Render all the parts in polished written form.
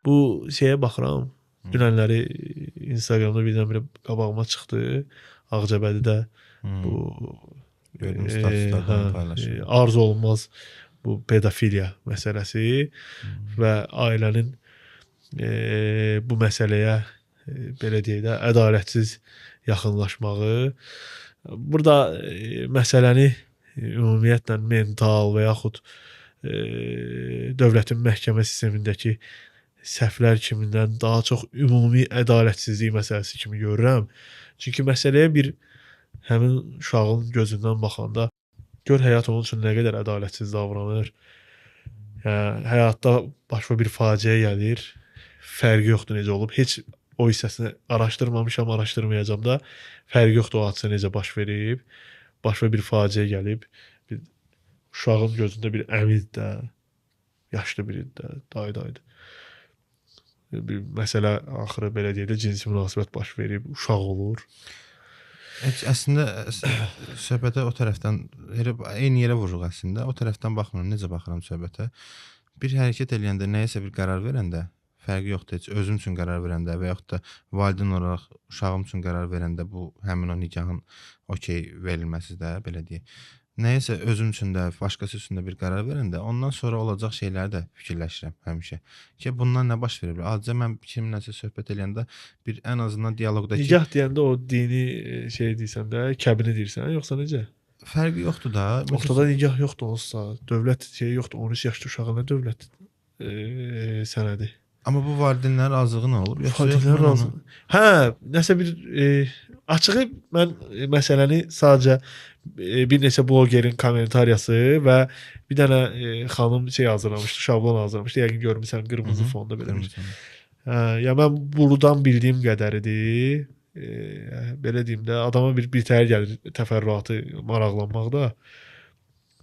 Bu şeyə baxıram. Dünənləri Instagramda birdən-birə qabağıma çıxdı. Ağcabədidə bu gördüm statuslardan paylaşır. Arzu olunmaz bu pedofiliya məsələsi və ailənin bu məsələyə belə deyək də ədalətsiz yaxınlaşmağı. Burada məsələni ümumiyyətlə mental və yaxud dövlətin məhkəmə sistemindəki səhvlər kimindən daha çox ümumi ədalətsizlik məsələsi kimi görürəm. Çünki məsələyə bir həmin uşağın gözündən baxanda gör həyat onun üçün nə qədər ədalətsiz davranır. Yəni həyatda başıma bir faciə gəlir, fərqi yoxdur necə olub. Heç o hissəsini araşdırmamışam, araşdırmayacağam da. Fərqi yoxdur o hadisə necə baş verib. Başıma bir faciə gəlib. Bir uşağın gözündə bir əmidir də, yaşlı biridir də, dayı-dayıdır. Bir məsələ axırı belə deyək də cinsi münasibət baş verib, uşaq olur. Heç əslində söhbətə o tərəfdən elə eyni yerə vururuq əslində. O tərəfdən baxmıram, necə baxıram söhbətə. Bir hərəkət eləyəndə, nəyəsə bir qərar verəndə, fərqi yoxdur heç özüm üçün qərar verəndə və yaxud da valideyn olaraq uşağım üçün qərar verəndə bu həmin o nikahın okey verilməsi də belə deyək. Nəyəsə özüm üçün də, başqası üçün də bir qərar verəndə ondan sonra olacaq şeyləri də fikirləşirəm həmişə. Ki bundan nə baş verə bilər? Adicə mən kiminləsə söhbət eləyəndə bir ən azından dialoqdakı nikah deyəndə o dini şey deyirsən də, kəbini deyirsən, yoxsa necə? Fərqi yoxdur da. Ortada nikah yoxdur olsa, dövlət şeyi yoxdur. 13 yaşlı uşağa nə dövlət sənədi? Amma bu valideynlərin razılığı nə olub? Yoxsa valideynlərin razılığı. Hə, nəsə bir açığı mən məsələni sadəcə bir neçə blogerin kommentariyası və bir dənə xanım şey hazırlamışdı, şablon hazırlamışdı. Yəqin görmüsən qırmızı fonda belə bir. Hə, ya mən buradan bildiyim qədəridir. Belə deyim də, adama bir təhər gəlir təfərrüatı maraqlanmaqda.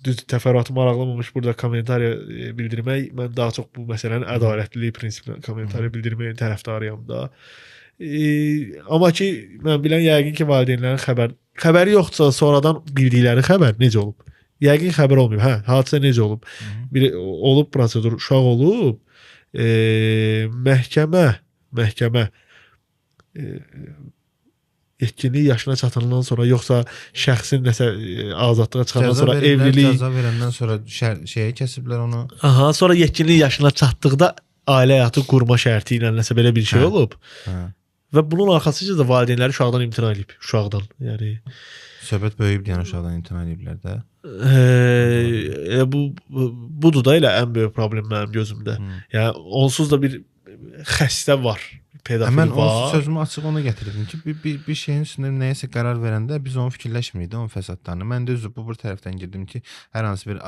Düz təfərrüatı maraqlanmamış burada kommentariya bildirmək, mən daha çox bu məsələnin ədalətliliyi prinsipinə kommentariya bildirməyin tərəfdarıyam da. Amma ki, mən bilən yəqin ki, valideynlərin xəbəri yoxdursa sonradan bildikləri xəbər necə olub? Yəqin xəbər olmayıb. Hə, hadisə necə olub? Bir olub prosedur, uşaq olub, məhkəmə yetkinlik yaşına çatandan sonra yoxsa şəxsin nəsə azadlığa çıxandan sonra evlilik cəza verəndən sonra şeyə kəsiblər onu. Aha, sonra yetkinlik yaşına çatdıqda ailə həyatı qurma şərti ilə nəsə belə bir şey olub. Hə. Və bunun arxasınca da valideynləri uşaqdan imtina edib, uşaqdan. Yəni söhbət böyüyüb deyən uşaqdan imtina ediblər də. Bu budur da elə ən böyük problem mənim gözümdə. Yəni onsuz da bir xəstə var. Pedofil mən var. Mən sözümü açıq ona gətirdim ki, bir şeyin üstündə nəyəsə qərar verəndə biz onu fikirləşmirik də, onun fəsadlarını. Mən də özü bu tərəfdən girdim ki, hər hansı bir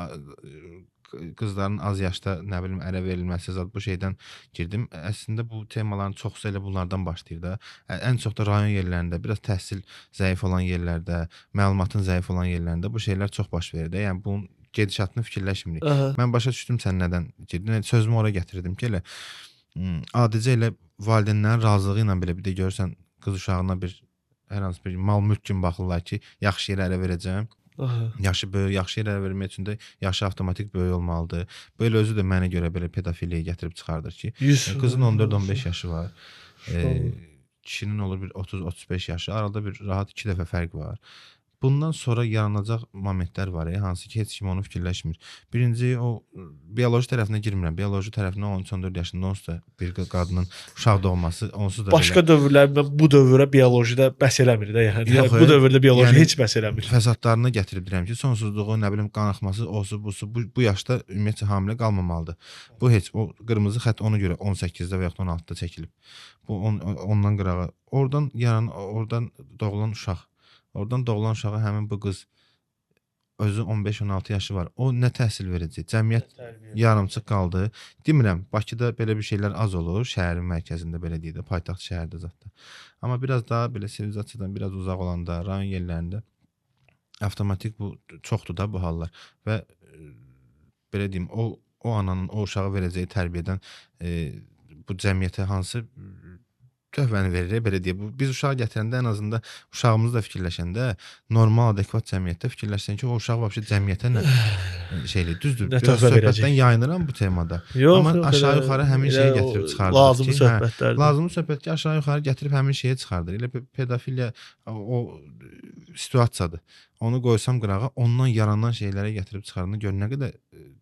qızların az yaşda nə bilim ərə verilməsi zat bu şeydən girdim. Əslində bu temaların çoxsu elə bunlardan başlayır da. Ən çox da rayon yerlərində, biraz təhsil zəif olan yerlərdə, məlumatın zəif olan yerlərində bu şeylər çox baş verir də. Yəni bunun gedişatını fikirləşmirik. Aha. Mən başa düşdüm sən nədən girdin. Sözümü ora gətirdim ki, elə adicə elə valideynlərin razılığı ilə belə bir də görürsən qız uşağına bir hər hansı bir mal mülk kimi baxırlar ki, yaxşı yerə ərə verəcəm. Aha. Yaşı böyük, yaxşı yerə ərə vermək üçün də yaşı avtomatik böyük olmalıdır. Belə özü də mənə görə belə pedofiliyaya gətirib çıxardır ki, qızın 14-15 yaşı var. Kişinin olur bir 30-35 yaşı. Arada bir rahat 2 dəfə fərq var. Bundan sonra yaranacaq momentlər var, hansı ki, heç kim onu fikirləşmir. Birinci, o bioloji tərəfinə girmirəm. Bioloji tərəfinə 13-14 yaşında onsuz da bir qadının uşaq doğması, onsuz da başqa dövrlər, bu dövrə biolojidə bəs eləmir də, yəni. Yox, bu dövrdə bioloji yəni, heç bəs eləmir. Fəsadlarını gətirib deyirəm ki, sonsuzluğu, nə bilim, qan axması, osu, busu, bu yaşda ümumiyyətcə hamilə qalmamalıdır. Bu heç, o qırmızı xətt ona görə 18-də və yaxud 16-da çəkilib. Bu ondan qırağa. Oradan oradan doğulan uşaq. Oradan doğulan uşağa həmin bu qız özü 15-16 yaşı var. O nə təhsil verəcək? Cəmiyyət yarımçıq qaldı. Demirəm, Bakıda belə bir şeylər az olur. Şəhərin mərkəzində belə deyək də, paytaxt şəhərdə zətdə. Amma biraz daha belə sivilizasiyadan biraz uzaq olanda, rayon yerlərində avtomatik bu çoxdur da bu hallar. Və belə deyim, o ananın o uşağa verəcəyi tərbiyədən bu cəmiyyətə hansı töhvəni verir, belə deyək. Biz uşağı gətirəndə ən azından uşağımızı da fikirləşəndə normal, adekvat cəmiyyətdə fikirləşsən ki, o uşaq vəbşi cəmiyyətə nə Şeyli, düzdür. Biraz söhbətdən yayınıram bu temada. Yox, Amma yox, aşağı-yuxarı həmin şeyi gətirib çıxardır. Lazımlı söhbətlərdir. Lazımlı söhbət ki, aşağı-yuxarı gətirib həmin şeyə çıxardır. Elə pedofiliya o situasiyadır. Onu qoysam qırağa, ondan yaranan şeylərə gətirib çıxardığını gör nə qədər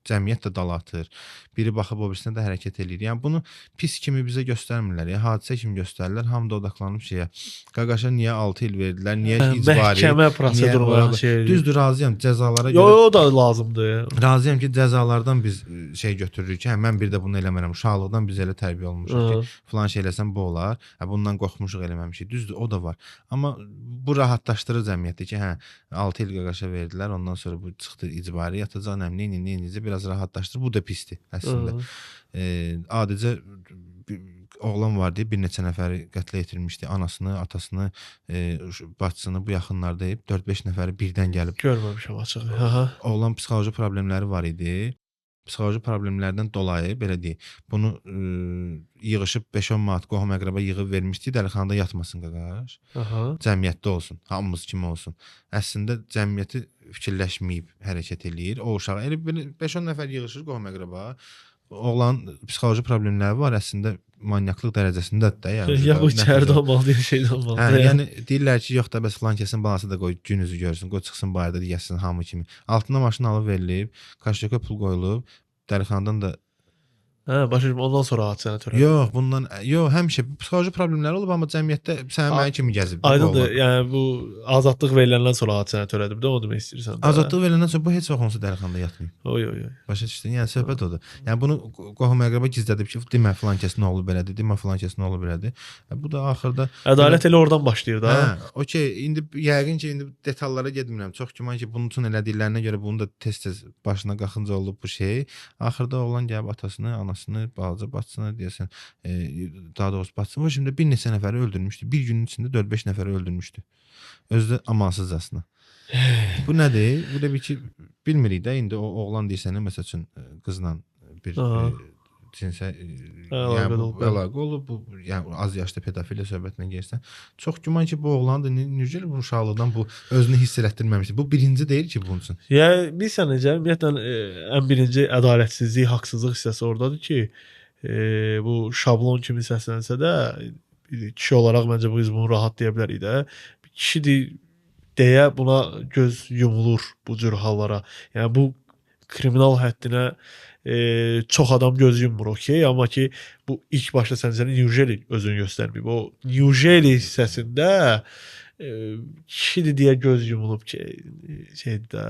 cəmiyyət də dala atır. Biri baxıb o birisinə də hərəkət eləyir. Yəni bunu pis kimi bizə göstərmirlər. Yəni hadisə kimi göstərirlər. Hamı da odaqlanıb şeyə. Qaqaşa niyə 6 il verdilər? Niyə icbari? Məhkəmə prosedurları şey. Düzdür, razıyam cəzalara görə. Yox, o da lazımdır. Razıyam ki, cəzalardan biz şey götürürük ki, hə mən bir də bunu eləmərəm. Uşaqlıqdan biz elə tərbiyə olunmuşuq ki, filan şey eləsəm bu olar. Hə bundan qorxmuşuq, eləməmişik. Düzdür, o da var. Amma bu rahatlaşdırır cəmiyyəti ki, hə 6 il qaqaşa verdilər, ondan sonra bu çıxdı icbari yatacaq, nə necə biraz rahatlaşdırır. Bu da pisdir əslində. Adicə oğlan var deyə bir neçə nəfəri qətlə yetirmişdi. Anasını, atasını, bacısını bu yaxınlarda 4-5 nəfəri birdən gəlib. Görməmişəm açığı. Aha. Oğlan psixoloji problemləri var idi. Psixoloji problemlərdən dolayı belə deyək, bunu yığışıb 5-10 manat qohum əqrəba yığıb vermişdi, dəlixanada yatmasın qaqaş. Aha. Cəmiyyətdə olsun, hamımız kimi olsun. Əslində cəmiyyəti fikirləşməyib hərəkət eləyir. O uşaq elə 5-10 nəfər yığışır qohum əqrəba. Oğlan psixoloji problemləri var, əslində manyaqlıq dərəcəsindədir də, yəni. Ya bu içəridə olmalı deyil, şey də olmalı. Hə, yəni deyirlər ki, yox da bəs filan kəsin balası da qoy gün üzü görsün, qoy çıxsın bayırda deyəsin hamı kimi. Altına maşın alıb verilib, kaşyoka pul qoyulub, dəlixanadan da. Hə, başa düşdüm, ondan sonra hadisəni törədib. Yox, bundan yox, həmişə psixoloji problemləri olub, amma cəmiyyətdə sən mənim kimi gəzib. Aydındır. Yəni bu azadlıq veriləndən sonra hadisəni törədib də, onu demək istəyirsən. Azadlıq veriləndən sonra bu heç vaxt onsuz dəlixanada yatmayıb. Oy oy oy. Başa düşdün? Yəni söhbət odur. Yəni bunu qohum əqrəba gizlədib ki, demə filan kəsin oğlu belədir, demə filan kəsin oğlu belədir. Bu da axırda ədalət elə oradan başlayır da. Hə, okey, indi yəqin ki, indi detallara getmirəm. Çox güman ki, bunun üçün elədiklərinə görə bunu da tez-tez başına qaxınca olub bu şey. Axırda oğlan gəlib atasını, anasını, balaca bacısını deyəsən, daha doğrusu bacısını, o şimdi bir neçə nəfəri öldürmüşdü. Bir günün içində 4-5 nəfəri öldürmüşdü. Özü də amansızcasına. Bu nədir? Bu da bir ki, bilmirik də indi o oğlan deyirsən, məsəl üçün qızla bir cinsə yəni əlaqə olub, bu yəni az yaşda pedofiliya söhbətinə gəlirsən. Çox güman ki, bu oğlan da necə bu uşaqlıqdan bu özünü hiss elətdirməmişdi. Bu birinci deyil ki bunun üçün. Yəni bilirsən necə, ümumiyyətlə ən birinci ədalətsizlik, haqsızlıq hissəsi oradadır ki, bu şablon kimi səslənsə də kişi olaraq məncə biz bunu rahat deyə bilərik də. Kişidir deyə buna göz yumulur bu cür hallara. Yəni bu kriminal həddinə çox adam göz yummur, okey, amma ki bu ilk başda sənə Nujeli özünü göstərməyib. O Nujeli hissəsində kişidir deyə göz yumulub ki, şeydə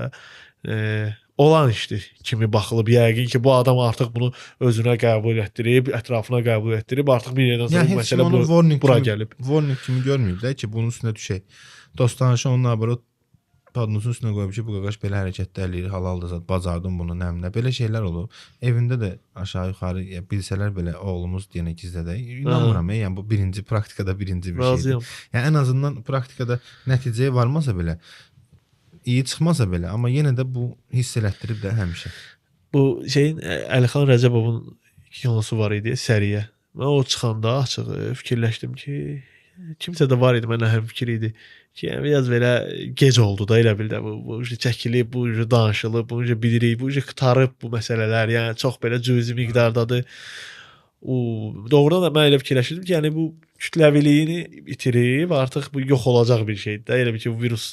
olan işdir kimi baxılıb. Yəqin ki, bu adam artıq bunu özünə qəbul etdirib, ətrafına qəbul etdirib, artıq bir yerdən sonra yəni, bu məsələ bura gəlib. Warning kimi görməyib də ki, bunun üstünə düşək. Dostanışı onun abarot padnosun üstünə qoyub ki, bu qaqaş belə hərəkətlər eləyir, halaldır zat, bacardım bunu, nəmlə. Belə şeylər olub. Evində də aşağı-yuxarı bilsələr belə oğlumuz deyənə gizlədək. İnanmıram, yəni bu birinci, praktikada birinci bir Razıyam. Şeydir. Yəni ən azından praktikada nəticəyə varmasa belə, iyi çıxmasa belə, amma yenə də bu hiss elətdirib də həmişə. Bu şeyin Əlixan Rəcəbovun kinosu var idi, Səriyə. Mən o çıxanda açıq fikirləşdim ki, kimsə də var idi, mənə həm fikir idi ki, yəni biraz belə gec oldu da, elə bil də bu çəkilib, bu danışılıb, bu bilirik, bu qurtarıb bu məsələlər, yəni çox belə cüzi miqdardadır. Doğrudan da mən elə fikirləşirdim ki, yəni bu kütləviliyini itirib, artıq bu yox olacaq bir şeydir də. Elə bil ki, bu virus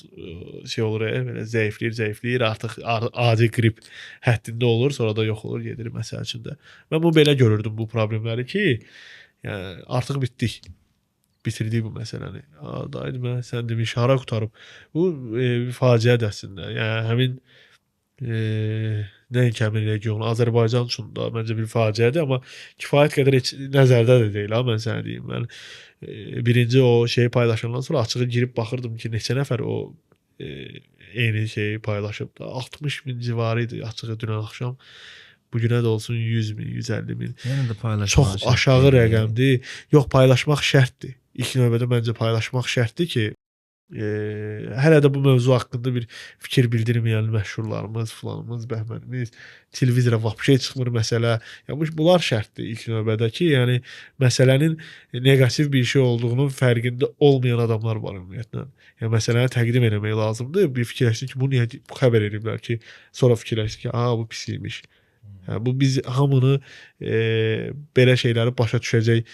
şey olur, belə zəifləyir, artıq adi qrip həddində olur, sonra da yox olur, gedir məsəl üçün də. Mən bu belə görürdüm bu problemləri ki, yəni artıq bitdik. Bitirdik bu məsələni. Dayı mən sən demiş hara qurtarıb. Bu bir faciədir əslində. Yəni həmin nəinki həmin region, Azərbaycan üçün də məncə bir faciədir, amma kifayət qədər heç nəzərdə də deyil ha, mən sənə deyim. Mən birinci o şeyi paylaşandan sonra açığı girib baxırdım ki, neçə nəfər o eyni şeyi paylaşıb da. 60 min civarı idi açığı dünən axşam. Bugünə də olsun 100 min, 150 min. Yenə də paylaşmaq çox aşağı rəqəmdir. Yox, paylaşmaq şərtdir. İlk növbədə məncə paylaşmaq şərtdir ki, Hələ də bu mövzu haqqında bir fikir bildirməyən məşhurlarımız, filanımız, bəhmənimiz, televizora vapşe çıxmır məsələ. Yəni bunlar şərtdir ilk növbədə ki, yəni məsələnin neqativ bir şey olduğunun fərqində olmayan adamlar var ümumiyyətlə. Yəni məsələni təqdim eləmək lazımdır. Bir fikirləşsin ki, bu niyə bu xəbər eləyiblər ki, sonra fikirləşsin ki, "A, bu pis imiş." Yəni bu biz hamını belə şeyləri başa düşəcək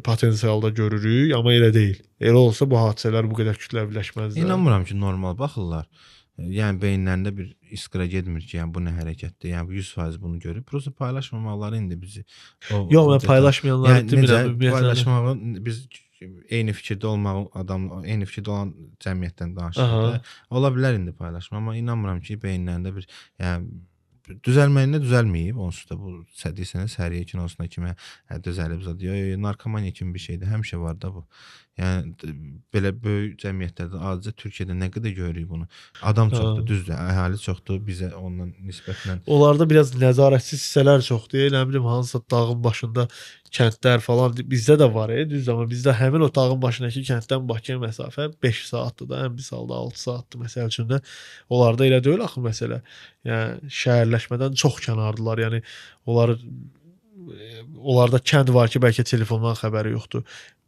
potensialda görürük, amma elə deyil. Elə olsa bu hadisələr bu qədər kütləviləşməzdi. İnanmıram ki, normal baxırlar. Yəni beyinlərində bir iskra getmir ki, yəni bu nə hərəkətdir? Yəni 100% bunu görüb. Prosta paylaşmamaqları indi bizi o Yox, mən paylaşmayanları yəni, demirəm ümumiyyətlə. Paylaşmağı biz eyni fikirdə olmağı adam, eyni fikirdə olan cəmiyyətdən danışırıq. Ola bilər indi paylaşma, amma inanmıram ki, beyinlərində bir yəni düzəlməyinə düzəlməyib, onsuz da bu deyirsən səriyyə kinosuna kimi düzəlib zad. Yox, narkomaniya kimi bir şeydir, həmişə var da bu. Yəni belə böyük cəmiyyətlərdə, adicə Türkiyədə nə qədər görürük bunu. Adam çoxdur, düzdür, əhali çoxdur, bizə ondan nisbətlə. Onlarda biraz nəzarətsiz hissələr çoxdur. Nə bilim hansısa dağın başında kəndlər falan bizdə də var, düzdür, amma bizdə həmin o dağın başındakı kənddən Bakıya məsafə 5 saatdır da, ən bir halda 6 saatdır məsəl üçün də. Onlarda elə deyil axı məsələ. Yəni şəhərləşmədən çox kənardılar. Yəni onlarda kənd var ki, bəlkə telefondan xəbəri yoxdur.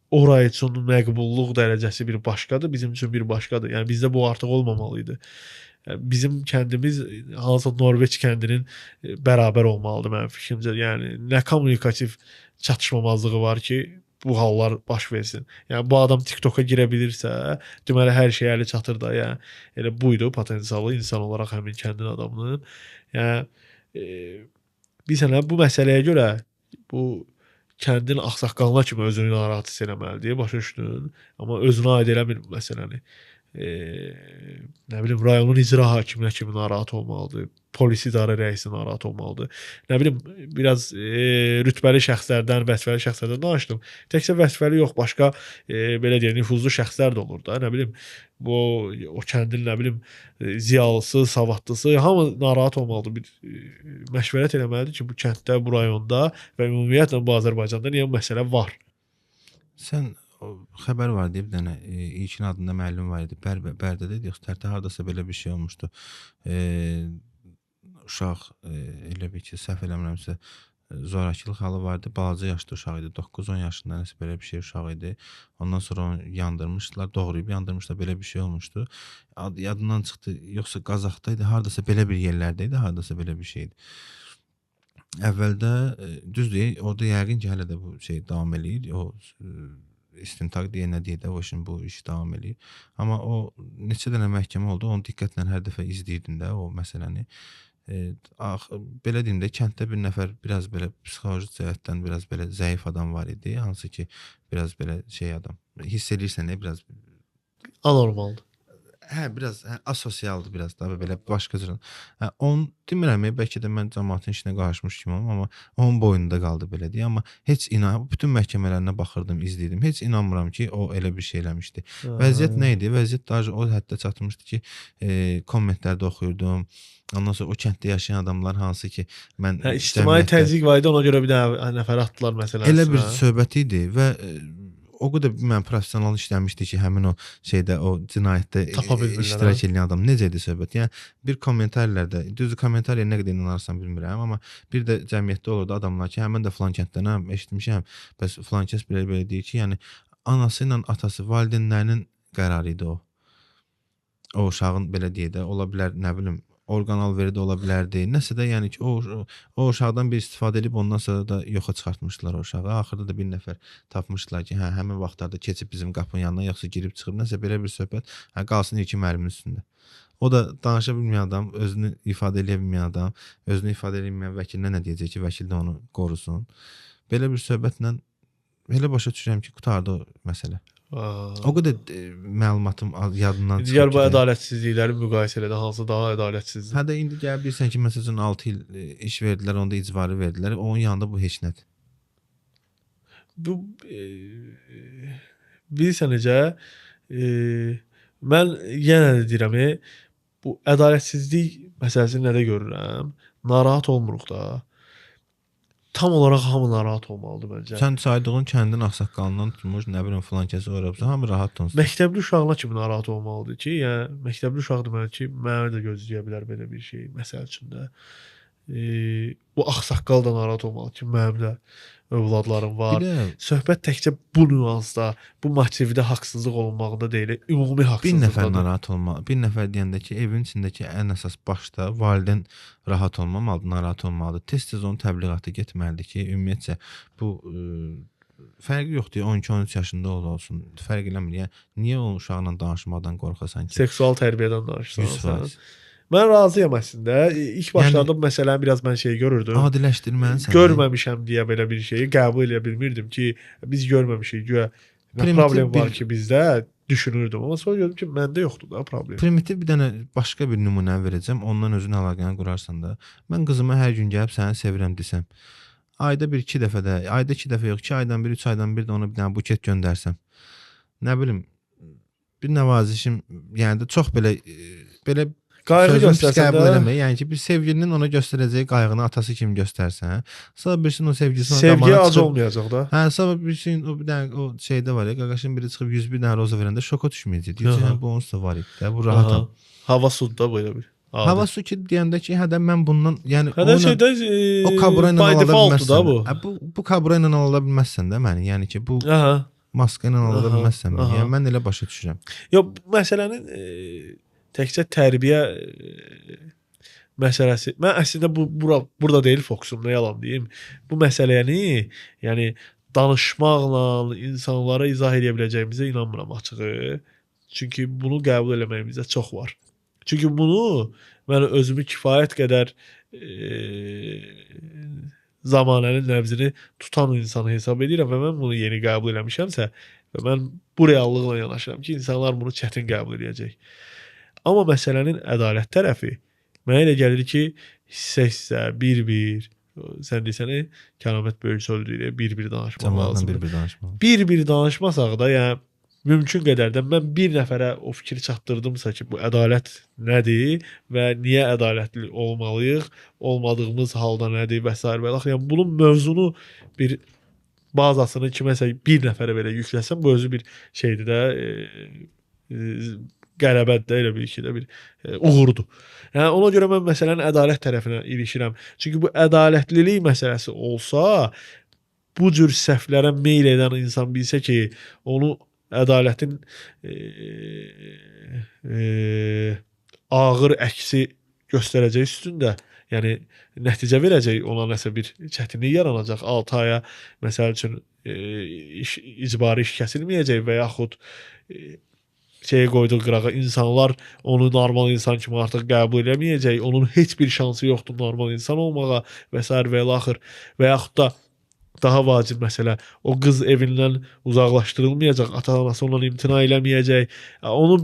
Ora üçün məqbulluq dərəcəsi bir başqadır, bizim üçün bir başqadır. Yəni bizdə bu artıq olmamalı idi. Yəni, bizim kəndimiz hansısa Norveç kəndinin bərabər olmalıdır mənim fikrimcə. Yəni nə kommunikativ çatışmamazlığı var ki, bu hallar baş versin. Yəni bu adam TikToka girə bilirsə, deməli hər şey əli çatır da. Yəni elə buydu potensialı insan olaraq həmin kəndin adamının. Yəni bilirsən, bu məsələyə görə bu kəndin ağsaqqalına kimi özünü narahat hiss eləməlidir, başa düşdün? Amma özünə aid eləmir bu məsələni. Nə bilim, rayonun icra hakiminə kimi narahat olmalıdır, polis idarə rəisi narahat olmalıdır. Nə bilim, biraz rütbəli şəxslərdən, vəzifəli şəxslərdən danışdım. Təkcə vəzifəli yox, başqa belə deyək, nüfuzlu şəxslər də olur da. Nə bilim, bu o kəndin, nə bilim, ziyalısı, savadlısı, hamı narahat olmalıdır. Bir məşvərət eləməlidir ki, bu kənddə, bu rayonda və ümumiyyətlə bu Azərbaycanda niyə bu məsələ var? Sən o xəbər var deyib dənə ilkin adında müəllim var idi. Bərdədə idi, yoxsa Tərtər hardasa belə bir şey olmuşdu. Uşaq elə bir ki, səhv eləmirəmsə zorakılıq halı var idi. Balaca yaşlı uşaq idi. 9-10 yaşında nəsə belə bir şey uşaq idi. Ondan sonra onu yandırmışdılar, doğrayıb yandırmışdılar. Belə bir şey olmuşdu. Yadından çıxdı. Yoxsa Qazaxda idi, hardasa belə bir yerlərdə idi, hardasa belə bir şey idi. Əvvəldə düz deyil, orada yəqin ki, hələ də bu şey davam eləyir. O istintaq deyə nə deyə də o işin bu iş davam eləyir. Amma o neçə dənə məhkəmə oldu, onu diqqətlə hər dəfə izləyirdim də o məsələni. Belə deyim də, kənddə bir nəfər biraz belə psixoloji cəhətdən biraz belə zəif adam var idi, hansı ki biraz belə şey adam. Hiss eləyirsən biraz anormaldır. Hə, biraz asosialdır biraz da belə başqa cür. Hə, onu demirəm, bəlkə də mən cəmaətin işinə qarışmış kimi olum, amma onun boynunda qaldı belə deyə, amma heç inan, bütün məhkəmələrinə baxırdım, izləyirdim. Heç inanmıram ki, o elə bir şey eləmişdi. Vəziyyət nə idi? Vəziyyət daha o həddə çatmışdı ki, kommentlərdə oxuyurdum. Ondan sonra o kənddə yaşayan adamlar hansı ki, mən ictimai təzyiq var idi, ona görə bir dənə nəfər atdılar məsələn. Elə bir söhbət idi və o qədər mən professional işləmişdi ki, həmin o şeydə, o cinayətdə iştirak edən adam necə idi söhbət? Yəni bir kommentarlarda, düzdür kommentariya nə qədər inanarsan bilmirəm, amma bir də cəmiyyətdə olurdu adamlar ki, hə mən də filan kənddənəm, eşitmişəm. Bəs filan kəs belə-belə deyir ki, yəni anası ilə atası, valideynlərinin qərarı idi o. O uşağın belə deyək də, ola bilər, nə bilim, orqan alveri də ola bilərdi. Nəsə də yəni ki, o uşaqdan bir istifadə edib ondan sonra da yoxa çıxartmışdılar o uşağı. Axırda da bir nəfər tapmışdılar ki, hə, həmin vaxtlarda keçib bizim qapının yanına, yoxsa girib çıxıb, nəsə belə bir söhbət, hə, qalsın ilkin müəllimin üstündə. O da danışa bilməyən adam, özünü ifadə eləyə bilməyən adam, özünü ifadə eləyə bilməyən vəkilinə nə deyəcək ki, vəkil də onu qorusun. Belə bir söhbətlə elə başa düşürəm ki, qurtardı o məsələ. O qədər məlumatım yadımdan çıxır. Digər bu ədalətsizlikləri müqayisə elədə hansı daha ədalətsizdir? Hə də indi gəlib bilirsən ki, məsəl üçün 6 il iş verdilər, onda icbari verdilər. Onun yanında bu heç nədir. Bu bilirsən necə? Mən yenə də deyirəm, bu ədalətsizlik məsələsini nədə görürəm? Narahat olmuruq da. Tam olaraq hamı narahat olmalıdır məncə. Sən saydığın kəndin ağsaqqalından tutmuş, nə bilim filan kəsi ora, hamı rahat olsun. Məktəbli uşaqlar kimi narahat olmalıdır ki, yəni məktəbli uşaq deməli ki, mənə də gözləyə bilər belə bir şey, məsəl üçün də. Bu ağsaqqal da narahat olmalıdır ki, mənim də övladlarım var. Söhbət təkcə bu nüansda, bu motivdə haqsızlıq olunmağında deyil, ümumi haqsızlıqdadır. Bir nəfər narahat olmalı. Bir nəfər deyəndə ki, evin içindəki ən əsas başda valideyn rahat olmamalıdır, narahat olmalıdır. Tez-tez onun təbliğatı getməlidir ki, ümumiyyətcə bu fərqi yoxdur, 12-13 yaşında olsun, fərq eləmir. Yəni niyə o uşaqla danışmaqdan qorxasan ki? Seksual tərbiyədən danışırsan sən. Mən razıyam əslində. İlk başlarda bu məsələni biraz mən şey görürdüm. Adiləşdirməlisən. Görməmişəm deyə belə bir şeyi qəbul eləyə bilmirdim ki, biz görməmişik, güya nə problem var ki bizdə düşünürdüm. Amma sonra gördüm ki, məndə yoxdur da problem. Primitiv bir dənə başqa bir nümunə verəcəm. Ondan özün əlaqəni qurarsan da. Mən qızıma hər gün gəlib səni sevirəm desəm, ayda bir iki dəfə də, ayda iki dəfə yox, 2 aydan bir, 3 aydan bir də ona bir dənə buket göndərsəm. Nə bilim, bir nəvazişim, yəni də çox belə qayğı göstərsən də, yəni ki, bir sevgilinin ona göstərəcəyi qayğını atası kimi göstərsən, sonra birsin o sevgisini sevgiyə ac olmayacaq da. Hə, sonra birsin o bir dənə o şeydə var ya, qaqaşın biri çıxıb 101 dənə roza verəndə şoka düşməyəcək. Deyəcək, hə, bu onsuz da var idi də, bu rahatam. Hava sudur da belə bir. Hava su ki deyəndə ki, hə də mən bundan, yəni hə də şeydə o kabura ilə alada bilməzsən. Bu. Hə, bu kabura ilə alada bilməzsən də məni. Yəni ki, bu maska ilə alada bilməzsən məni. Yəni mən elə başa düşürəm. Yox, bu məsələnin təkcə tərbiyə məsələsi. Mən əslində bu burada deyil fokusum, nə yalan deyim. Bu məsələni, yəni danışmaqla insanlara izah edə biləcəyimizə inanmıram açığı. Çünki bunu qəbul eləməyimizdə çox var. Çünki bunu mən özümü kifayət qədər zamanənin nəbzini tutan insanı hesab edirəm və mən bunu yeni qəbul eləmişəmsə və mən bu reallıqla yanaşıram ki, insanlar bunu çətin qəbul edəcək. Amma məsələnin ədalət tərəfi mənə elə gəlir ki, hissə-hissə, bir-bir, sən deyirsən, kəramət böyük sözdür, bir-bir danışmaq lazımdır. Bir-bir danışmasaq da, yəni mümkün qədər də mən bir nəfərə o fikri çatdırdımsa ki, bu ədalət nədir və niyə ədalətli olmalıyıq, olmadığımız halda nədir və s. və ilaxır. Yəni bunun mövzunu bir bazasını kiməsə bir nəfərə belə yükləsəm, bu özü bir şeydir də, qələbədir də, elə bir ki də bir uğurdur. Yəni ona görə mən məsələnin ədalət tərəfinə ilişirəm. Çünki bu ədalətlilik məsələsi olsa, bu cür səhvlərə meyl edən insan bilsə ki, onu ədalətin ağır əksi göstərəcək üstündə, yəni nəticə verəcək, ona nəsə bir çətinlik yaranacaq. 6 aya məsəl üçün icbari iş kəsilməyəcək və yaxud şeyə qoyduğu qırağa insanlar onu normal insan kimi artıq qəbul eləməyəcək, onun heç bir şansı yoxdur normal insan olmağa və s. və ilaxır. Və yaxud da daha vacib məsələ, o qız evindən uzaqlaşdırılmayacaq, ata-anası ondan imtina eləməyəcək. Onu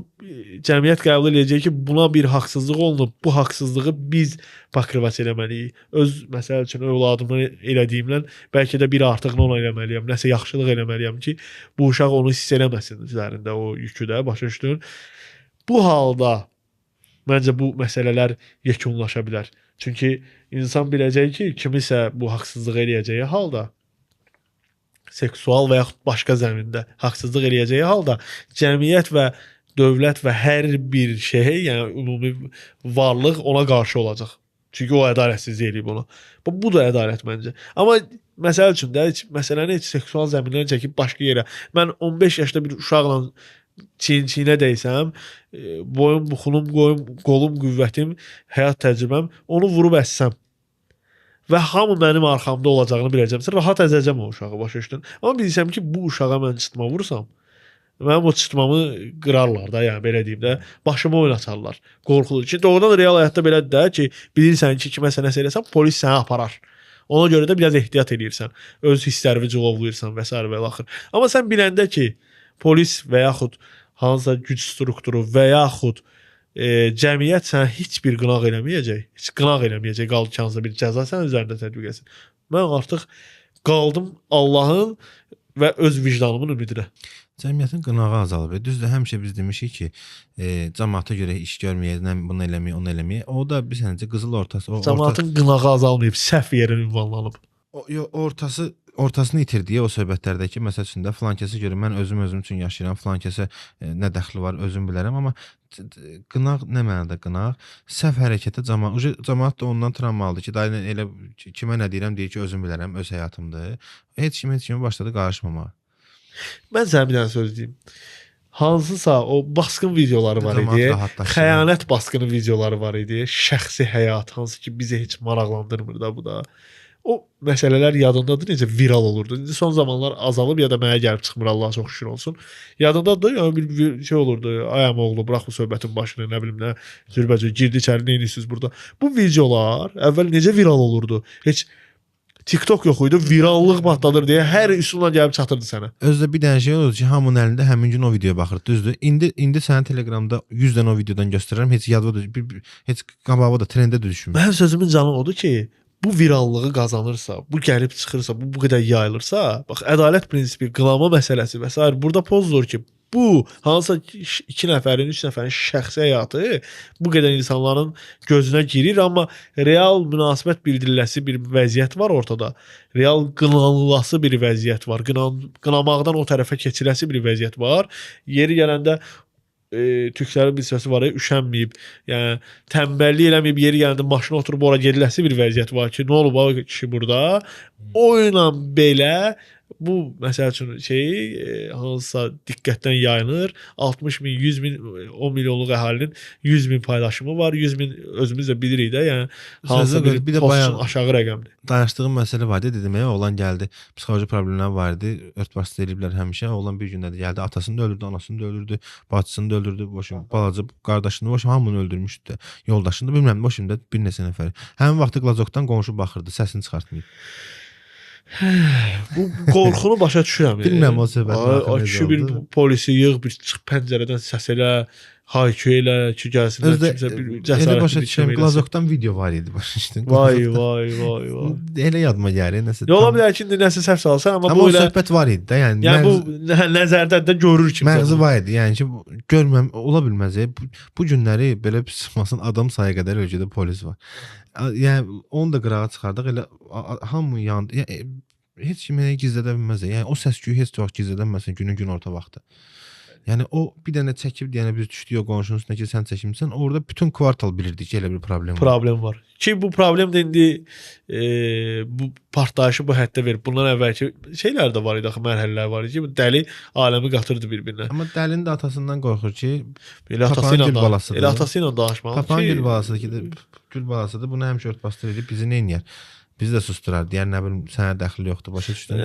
cəmiyyət qəbul eləyəcək ki, buna bir haqsızlıq olunub, bu haqsızlığı biz pakrivat eləməliyik. Öz, məsəl üçün, övladımdan elədiyimlə bəlkə də bir artığını ona eləməliyəm, nəsə yaxşılıq eləməliyəm ki, bu uşaq onu hiss eləməsin üzərində o yükü də, başa düşdün. Bu halda məncə bu məsələlər yekunlaşa bilər. Çünki insan biləcək ki, kimisə bu haqsızlığı eləyəcəyi halda, seksual və yaxud başqa zəmində haqsızlıq eləyəcəyi halda cəmiyyət və dövlət və hər bir şey, yəni ümumi varlıq ona qarşı olacaq. Çünki o ədalətsizlik eləyib ona. Bu da ədalət məncə. Amma məsəl üçün də heç, məsələni heç seksual zəmindən çəkib başqa yerə. Mən 15 yaşda bir uşaqla çiyin-çiyinə dəysəm, boyum, buxunum, qolum, qüvvətim, həyat təcrübəm, onu vurub əssəm və hamı mənim arxamda olacağını biləcəmsə, rahat əzəcəm o uşağı, başa düşdün. Amma bilsəm ki, bu uşağa mən çıtma vursam, mənim o çıtmamı qırarlar da, yəni belə deyim də, başımı oynatarlar. Qorxulur ki, doğrudan da real həyatda belədir də ki, bilirsən ki, kiməsə nəsə eləsən, polis səni aparar. Ona görə də biraz ehtiyat eləyirsən, öz hisslərini cilovlayırsan və s. və ilaxır. Amma sən biləndə ki, polis və yaxud hansısa güc strukturu və yaxud cəmiyyət sənə heç bir qınaq eləməyəcək, heç qınaq eləməyəcək, qaldı ki, hansısa bir cəza sənin üzərində tətbiq etsin. Mən artıq qaldım Allahın və öz vicdanımın ümidinə. Cəmiyyətin qınağı azalıb. Düzdür, həmişə biz demişik ki, cəmaata görə iş görməyək, bunu eləməyək, onu eləməyək. O da bir sənəcə qızıl ortası. Cəmaatın qınağı azalmayıb, səhv yerə ünvanlanıb. O ortasını itirdiyi o söhbətlərdəki məsəl üçün də filan kəsə görə mən özüm üçün yaşayıram, filan kəsə nə dəxli var özüm bilərəm, amma qınaq nə mənada qınaq? Səhv hərəkətə cəmaət də ondan travma aldı ki, daha elə kimə nə deyirəm, deyir ki, özüm bilərəm, öz həyatımdır. Heç kim heç kimə başladı qarışmamağa. Mən sənə bir dənə söz deyim. Hansısa o basqın videoları var idi. Xəyanət basqını videoları var idi. Şəxsi həyat hansı ki bizi heç maraqlandırmır da bu da. O məsələlər yadındadır, necə viral olurdu. İndi son zamanlar azalıb ya da mənə gəlib çıxmır, Allaha çox şükür olsun. Yadındadır, yəni bir şey olurdu. Ay əmoğlu, burax bu söhbətin başını, nə bilim nə, zürbəcə girdi içəri, nə edirsiniz burada? Bu videolar əvvəl necə viral olurdu? Heç TikTok yox idi, virallıq patladır deyə hər üsulla gəlib çatırdı sənə. Özdə bir dənə şey olurdu ki, hamının əlində həmin gün o videoya baxır, düzdür? İndi sənə Telegramda 100 dənə o videodan göstərirəm, heç yadıma da heç qabağa da trendə də düşmür. Mənim sözümün canı odur ki, bu virallığı qazanırsa, bu gəlib çıxırsa, bu qədər yayılırsa, bax ədalət prinsipi, qınama məsələsi və s. burada pozulur ki, bu hansısa 2 nəfərin, 3 nəfərin şəxsi həyatı bu qədər insanların gözünə girir, amma real münasibət bildiriləsi bir vəziyyət var ortada. Real qınanılası bir vəziyyət var. Qınamaqdan o tərəfə keçiləsi bir vəziyyət var. Yeri gələndə türklərin bir səsi var, üşənməyib, yəni tənbəllik eləməyib, yeri gələndə maşına oturub ora gediləsi bir vəziyyət var ki, nə olub o kişi burada? O ilə belə bu məsəl üçün şey hansısa diqqətdən yayınır. 60 min, 100 min, 10 milyonluq əhalinin 100 min paylaşımı var. 100 min özümüz də bilirik də, yəni hansısa bir, bir də postun aşağı rəqəmdir. Danışdığım məsələ var idi, dedim, oğlan gəldi, psixoloji problemlər var idi, örtbasdır eləyiblər həmişə. Oğlan bir gündə də gəldi, atasını da öldürdü, anasını da öldürdü, bacısını da öldürdü, boşum, balaca qardaşını, boşum, hamını öldürmüşdü, yoldaşını da, bilmirəm, boşum da bir neçə nəfəri. Həmin vaxtı Glazokdan qonşu baxırdı, səsini çıxartmayıb. Bu qorxunu başa düşürəm. Bilmirəm o söhbətin axırı necə oldu. Bir polisi yığ, bir çıx pəncərədən səs elə, haykü elə ki, gəlsinlər kimsə bir cəsarətli başa düşürəm. Glazokdan video var idi başa düşdün. Vay vay vay vay. Elə yadıma gəlir nəsə. Ola bilər ki, indi nəsə səhv salsan, amma bu elə söhbət var idi də, yəni. Yəni bu nəzərdə də görür kimsə. Məğzi var idi. Yəni ki, görməm ola bilməz. Bu günləri belə pis adam sayı qədər ölkədə polis var. Yəni onu da qırağa çıxardıq, elə hamı yandı. Yəni, heç kim elə gizlədə bilməz. Yəni o səs-küyü heç vaxt gizlədənməsin günün günorta vaxtı. Yəni o bir dənə çəkib, yəni biz düşdük o qonşunun üstünə ki, sən çəkmisən, orada bütün kvartal bilirdi ki, elə bir problem var. Problem var. Ki bu problem də indi bu partlayışı bu həddə verib. Bundan əvvəlki şeylər də var idi, axı mərhələlər var idi ki, bu dəli aləmi qatırdı bir-birinə. Amma dəlinin də atasından qorxur ki, elə atası ilə elə atası ilə danışmalı. Papanın gül balasıdır ki, gül balasıdır. Bunu həmişə örtbasdır edib bizi nə eləyər? Bizi də susturar. Deyər, nə bilim, sənə dəxli yoxdur, başa düşdün?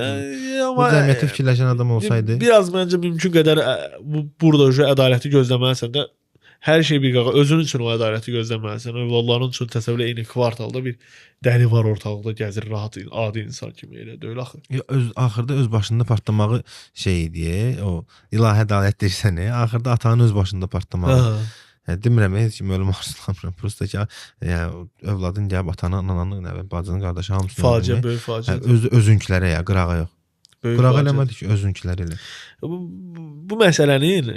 Bu cəmiyyətə fikirləşən adam olsaydı. Biraz məncə mümkün qədər bu burada ədaləti gözləməlisən də, hər şey bir qağa, özün üçün o ədaləti gözləməlisən. Övladların üçün təsəvvür eyni kvartalda bir dəli var ortalıqda gəzir, rahat, adi insan kimi elə deyil axı. Axırda öz başında partlamağı şey idi, o ilahi ədalət deyirsən, axırda atanın öz başında partlamağı. Yəni, demirəm, heç kim ölüm arzulamıram. Prosta ki, yəni, övladın gəlib atanı, ananı, nə bilim, bacını, qardaşı hamısını faciə, böyük faciə. Özünkilərə ya, qırağa yox. Qırağa eləmədi ki, özünkilərə elə. Bu məsələnin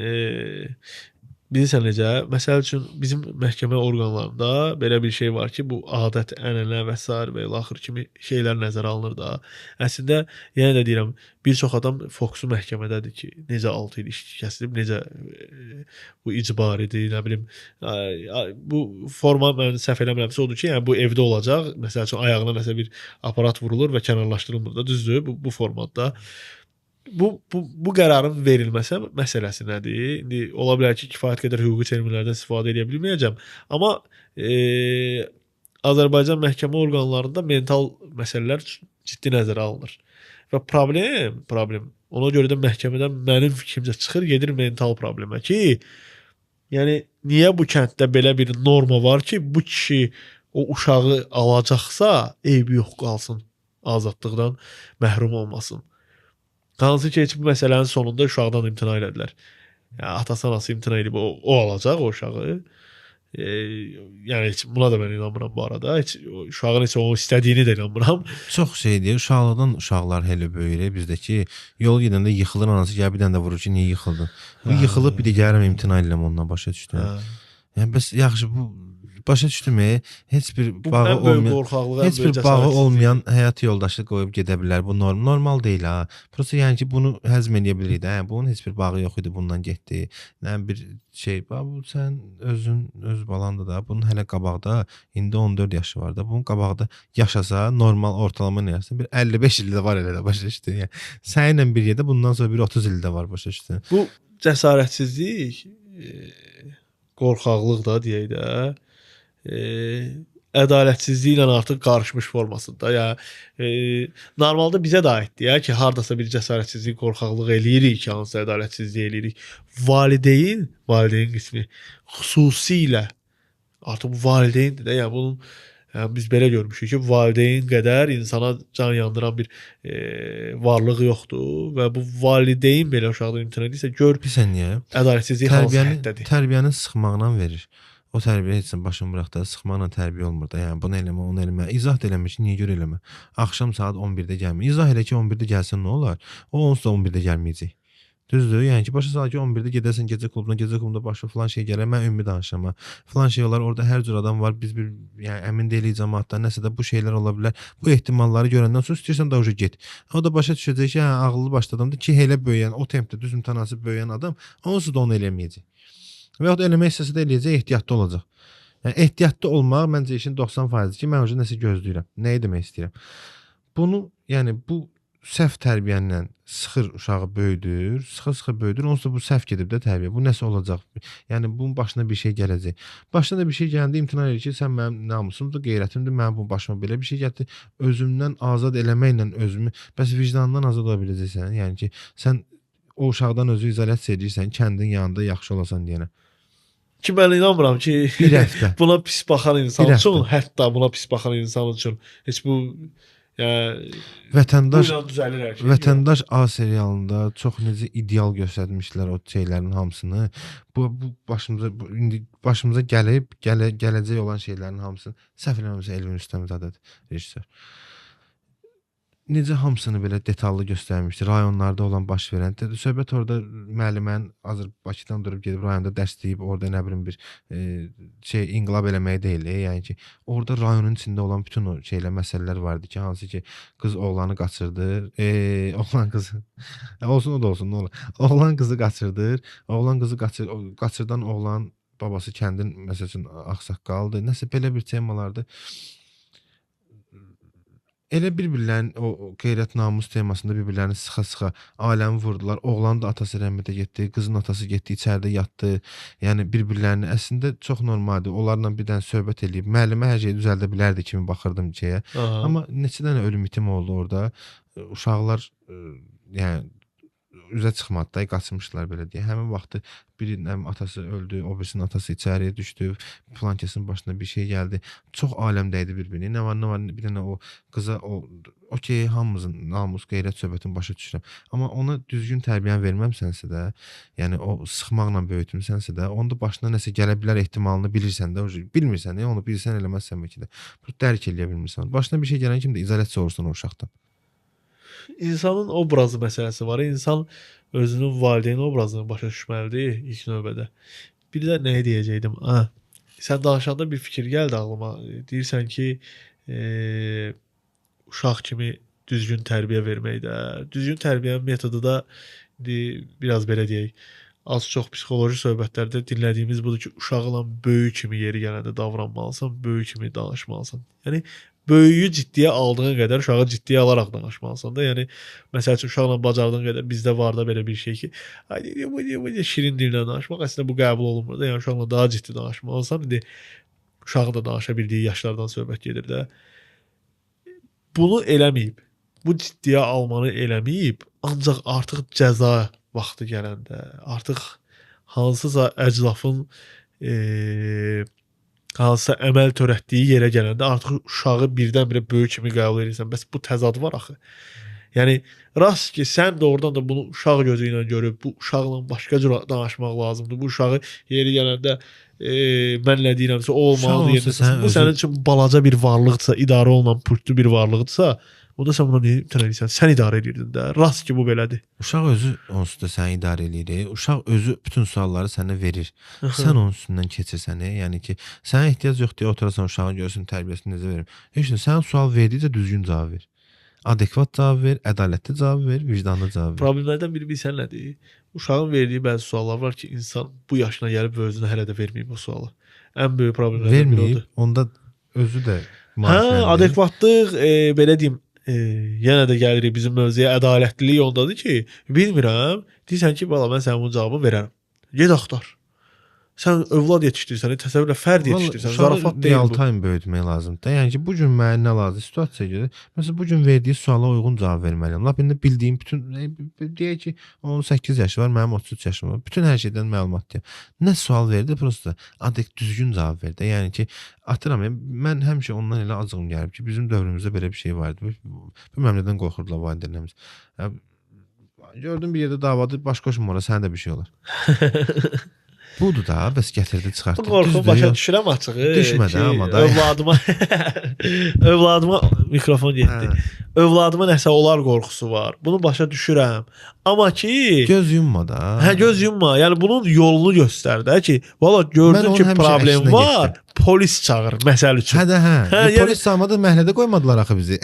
bilirsən necə? Məsəl üçün bizim məhkəmə orqanlarında belə bir şey var ki, bu adət, ənənə və sair və ilaxır kimi şeylər nəzərə alınır da. Əslində, yenə də deyirəm, bir çox adam fokusu məhkəmədədir ki, necə 6 il iş kəsilib, necə bu icbaridir, nə bilim, bu forma mən səhv eləmirəmsə odur ki, yəni bu evdə olacaq. Məsəl üçün ayağına nəsə bir aparat vurulur və kənarlaşdırılmır da, düzdür bu formatda. Bu qərarın verilməsi məsələsi nədir? İndi ola bilər ki, kifayət qədər hüquqi terminlərdən istifadə edə bilməyəcəm. Amma Azərbaycan məhkəmə orqanlarında mental məsələlər ciddi nəzərə alınır. Və problem ona görə də məhkəmədən mənim fikrimcə çıxır, gedir mental problemə ki, yəni niyə bu kənddə belə bir norma var ki, bu kişi o uşağı alacaqsa, eybi yox qalsın, azadlıqdan məhrum olmasın. Hansı ki, heç bu məsələnin sonunda uşaqdan imtina elədilər. Yəni, atası, anası imtina edib, o alacaq o uşağı. Yəni, heç buna da mən inanmıram bu arada. Heç, uşağın heç o istədiyini də inanmıram. Çox şey deyir, uşaqlıqdan uşaqlar elə böyüyür bizdəki. Yol gedəndə yıxılır, anası gəlir bir dənə də vurur ki, niyə yıxıldın? Bu yıxılıb bir də gəlirəm imtina edirəm ondan, başa düşdün. Yəni, bəs yaxşı, bu Başa düşdüm? Heç bir bağı olmayan, heç bir bağı olmayan həyat yoldaşı qoyub gedə bilər. Bu normal deyil ha. Prosta yəni ki, bunu həzm eləyə bilirik də. Yəni bunun heç bir bağı yox idi, bundan getdi. Nə bir şey, bu sən özün öz balandır da. Bunun hələ qabaqda indi 14 yaşı var da. Bunun qabaqda yaşasa normal ortalama nə yaşasın? Bir 55 il də var elə də, başa düşdün? Yəni səninlə bir yerdə bundan sonra bir 30 il də var, başa düşdün? Bu cəsarətsizlik, qorxaqlıq da deyək də, ədalətsizliklə artıq qarışmış formasında. Yəni normalda bizə də aiddir ya ki, hardasa bir cəsarətsizlik, qorxaqlıq eləyirik ki, hansısa ədalətsizlik eləyirik. Valideyn qismi xüsusilə artıq bu valideyndir də. Yəni bunun, yəni biz belə görmüşük ki, valideyn qədər insana can yandıran bir varlıq yoxdur və bu valideyn belə uşaqdan imtina edirsə, gör ədalətsizlik hansı həddədir. Tərbiyəni sıxmaqla verir. O tərbiyə heç başını bıraq da, sıxmaqla tərbiyə olmur da. Yəni bunu eləmə, onu eləmə. İzah da eləmir ki, niyə görə eləmə. Axşam saat 11-də gəlmir. İzah elə ki, 11-də gəlsin nə olar? O onsuz da 11-də gəlməyəcək. Düzdür? Yəni ki, başa sal ki, 11-də gedəsən gecə klubuna, gecə klubunda başa filan şey gələr. Mən ümumi danışıram. Filan şey olar, orada hər cür adam var. Biz bir yəni əmin deyilik cəmaatdan, nəsə də bu şeylər ola bilər. Bu ehtimalları görəndən sonra istəyirsən da uca get. O da başa düşəcək ki, hə, ağıllı başlı adamdır ki, elə böyüyən, o tempdə düz mütənasib böyüyən adam onsuz da onu eləməyəcək. Və yaxud eləmək istəsə də eləyəcək, ehtiyatlı olacaq. Yəni ehtiyatlı olmaq məncə işin 90%-dir ki, mən uca nəsə gözləyirəm. Nəyi demək istəyirəm? Bunu, yəni bu səhv tərbiyənlə sıxır uşağı böyüdür, sıxı-sıxı böyüdür. Onsuz da bu səhv gedib də tərbiyə. Bu nəsə olacaq. Yəni bunun başına bir şey gələcək. Başına da bir şey gələndə imtina edir ki, sən mənim namusumdur, qeyrətimdir, mənim bu başıma belə bir şey gəldi. Özümdən azad eləməklə özümü, bəs vicdanından azad ola biləcəksən. Yəni ki, sən o uşaqdan özü izolyasiya edirsən, kəndin yanında yaxşı olasan deyənə. Ki mən inanmıram ki, bir həftə buna pis baxan insan üçün, hətta buna pis baxan insan üçün heç bu yəni Vətəndaş A serialında çox necə ideal göstərmişlər o şeylərin hamısını. Bu başımıza bu, indi başımıza gəlib gələcək olan şeylərin hamısını səhv eləmirəmsə Elvin Rüstəmzadədir rejissor. Necə hamısını belə detallı göstərmişdi. Rayonlarda olan baş verən. Söhbət orada müəllimənin Bakıdan durub gedib rayonda dərs deyib orada nə bilim bir şey inqilab eləməyi deyil. Yəni ki, orada rayonun içində olan bütün o şeylər, məsələlər vardı ki, hansı ki qız oğlanı qaçırdır. Oğlan qızı. Olsun o da olsun, nə olar. Oğlan qızı qaçırdır. Oğlan qızı qaçırdan oğlan babası kəndin məsəl üçün ağsaqqaldır. Nəsə belə bir temalardır. Elə bir-birlərinin o qeyrət namus temasında bir-birlərini sıxa-sıxa aləmi vurdular. Oğlanın da atası rəhmətə getdi, qızın atası getdi, içəridə yatdı. Yəni bir-birlərini əslində çox normaldır. Onlarla bir dənə söhbət eləyib müəllimə hər şeyi düzəldə bilərdi kimi baxırdım şeyə. Aha. Amma neçə dənə ölüm itim oldu orada. Uşaqlar yəni üzə çıxmadı da, qaçmışlar belə deyə. Həmin vaxtı birinin atası öldü, o birisinin atası içəriyə düşdü, filan kəsin başına bir şey gəldi. Çox aləm dəydi bir-birinə. Nə var, nə var, bir dənə o qıza o okey, hamımızın namus, qeyrət söhbətini başa düşürəm. Amma ona düzgün tərbiyə verməmsənsə də, yəni o sıxmaqla böyütmüsənsə də, onda başına nəsə gələ bilər ehtimalını bilirsən də, bilmirsən də, onu bilsən eləməzsən bəlkə də. Bunu dərk eləyə bilmirsən. Başına bir şey gələn kimi də izolyasiya olursan o uşaqdan. İnsanın obrazı məsələsi var. İnsan özünün valideyn obrazını başa düşməlidir ilk növbədə. Bir də nə deyəcəkdim? Ha, sən danışanda bir fikir gəldi ağlıma. Deyirsən ki, uşaq kimi düzgün tərbiyə vermək də. Düzgün tərbiyə metodu da biraz belə deyək, az-çox psixoloji söhbətlərdə dinlədiyimiz budur ki, uşaqla böyük kimi yeri gələndə davranmalısan, böyük kimi danışmalısan. Yəni böyüyü ciddiyə aldığın qədər uşağı ciddiyə alaraq danışmalısan da. Yəni məsəl üçün uşaqla bacardığın qədər bizdə var da belə bir şey ki, ay bu şirin dillə danışmaq əslində bu qəbul olunmur da. Yəni uşaqla daha ciddi danışmalısan. İndi uşağın da danışa bildiyi yaşlardan söhbət gedir də. Bunu eləməyib, bu ciddiyə almanı eləməyib, ancaq artıq cəza vaxtı gələndə, artıq hansısa əclafın hansısa əməl törətdiyi yerə gələndə artıq uşağı birdən-birə böyük kimi qəbul edirsən. Bəs bu təzad var axı. Yəni rast ki, sən doğrudan da bunu uşaq gözü ilə görüb, bu uşaqla başqa cür danışmaq lazımdır. Bu uşağı yeri gələndə mən nə deyirəmsə o olmalıdır. Uşaq Bu sənin üçün balaca bir varlıqdırsa, idarə olunan pultlu bir varlıqdırsa, onda sən buna nə imtina edirsən? Sən idarə edirdin də. Rast ki, bu belədir. Uşaq özü onsuz da səni idarə eləyir. Uşaq özü bütün sualları sənə verir. Sən onun üstündən keçirsən, yəni ki, sənə ehtiyac yoxdur deyə oturasan uşağın görsün tərbiyəsini necə verim. Heç nə, sən sual verdikcə düzgün cavab ver. Adekvat cavab ver, ədalətli cavab ver, vicdanlı cavab ver. Problemlərdən biri bilsən nədir? Uşağın verdiyi bəzi suallar var ki, insan bu yaşına gəlib və özünə hələ də verməyib o sualı. Ən böyük problemlərdən biri odur. Onda özü də hə, adekvatlıq, belə deyim, yenə də gəlirik bizim mövzuya, ədalətlilik ondadır ki, bilmirəm, deyirsən ki, bala mən sənin bunun cavabını verərəm. Get axtar. Sən övlad yetişdirirsən, təsəvvürlə fərd yetişdirirsən, zarafat deyil bu. Real time böyütmək lazımdır. Yəni ki, bu gün mənə nə lazım situasiyaya görə, məsələn, bu gün verdiyi suala uyğun cavab verməliyəm. Lap indi bildiyim bütün, deyək ki, 18 yaşı var, mənim 33 yaşım var. Bütün hər şeydən məlumatlıyam. Nə sual verdi, prosta adek düzgün cavab verdi. Yəni ki, atıram, mən həmişə ondan elə acığım gəlib ki, bizim dövrümüzdə belə bir şey var idi. Bilməm nədən qorxurdular valideynlərimiz. Gördüm bir yerdə davadır, baş qoşma ora, sənə də bir şey olar. Budur da, bəs gətirdi, çıxartdı. Bu qorxunu başa düşürəm açığı. Düşmə də, amma da. Övladıma, övladıma mikrofon getdi. Hə. Övladıma nəsə olar qorxusu var. Bunu başa düşürəm. Amma ki... Göz yumma da. Hə, göz yumma. Yəni bunun yolunu göstər də ki, valla gördün ki, problem var, getdim. Polis çağır, məsəl üçün. Hə də, hə. hə yəni... Polis çağırmadı, məhəllədə qoymadılar axı bizi.